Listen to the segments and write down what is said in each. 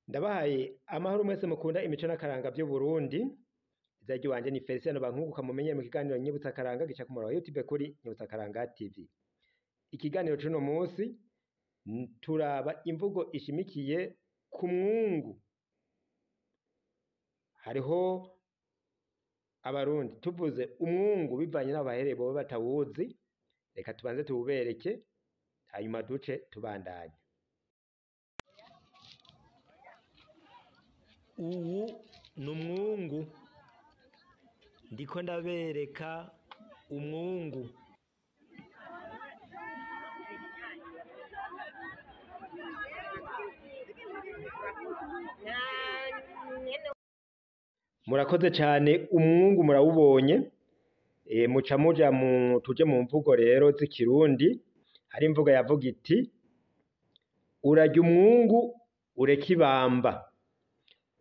Ndabahaye amahoro mwese mukunda imico n'akaranga vy'Uburundi. Izina ry'iwanje ni Feliciano Bankunguka, mumenyere mu kiganiro Nyibutsa Akaranga gica ku murongo wa YouTube kuri Nyibutsa Akaranga TV. Ikiganiro c'uno musi turaba imvugo ishimikiye ku mwungu. Hariho abarundi tuvuze umwungu bivanye n'aho baherereye boba batawuzi, reka tubanze tuwubereke hanyuma duce tubandanya. Uwu ni umwungu, ndiko ndabereka umwungu. Murakoze cane, umwungu murawubonye. Muca muja mu tuje mu mvugo rero z'ikirundi. Hari imvugo yavuga iti: urarya umwungu ureke ibamba.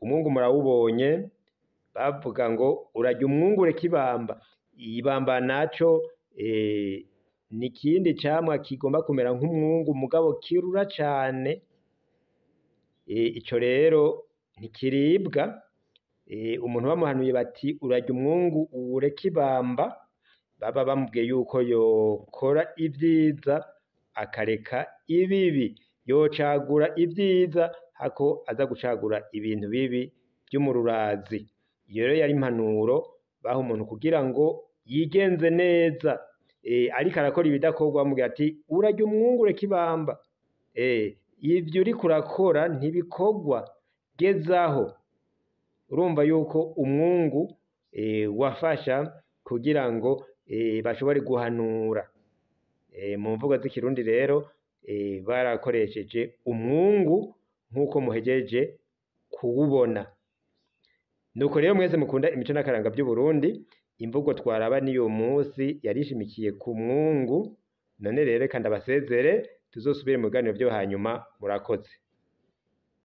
Umwungu murawubonye, bavuga ngo urarya umwungu ureke ibamba. Ibamba naco ni ikindi camwa kigomba kumera nk'umwungu mugabo kirura cane. Ico rero ntikiribwa. Umuntu bamuhanuye bati urarya umwungu ureke ibamba, baba bamubwiye yuko yokora ivyiza akareka ibibi, yocagura ivyiza hako aza gucagura ibintu bibi vy'umururazi. Iyo rero yari impanuro baha umuntu kugira ngo yigenze neza. Ariko arakora ibidakorwa bamubwira ati urarya umwungu ureke ibamba. Ivyo uriko urakora ntibikorwa, gezaho. Urumva yuko umwungu wafasha kugira ngo bashobore guhanura. Mu mvugo z'ikirundi rero barakoresheje umwungu nk'uko muhejeje kuwubona. Nuko rero mwese mukunda imico n'akaranga vy'Uburundi, imvugo twaraba n'uyu musi yarishimikiye ku mwungu. None rero reka ndabasezere, tuzosubire mu biganiro vyo hanyuma. Murakoze.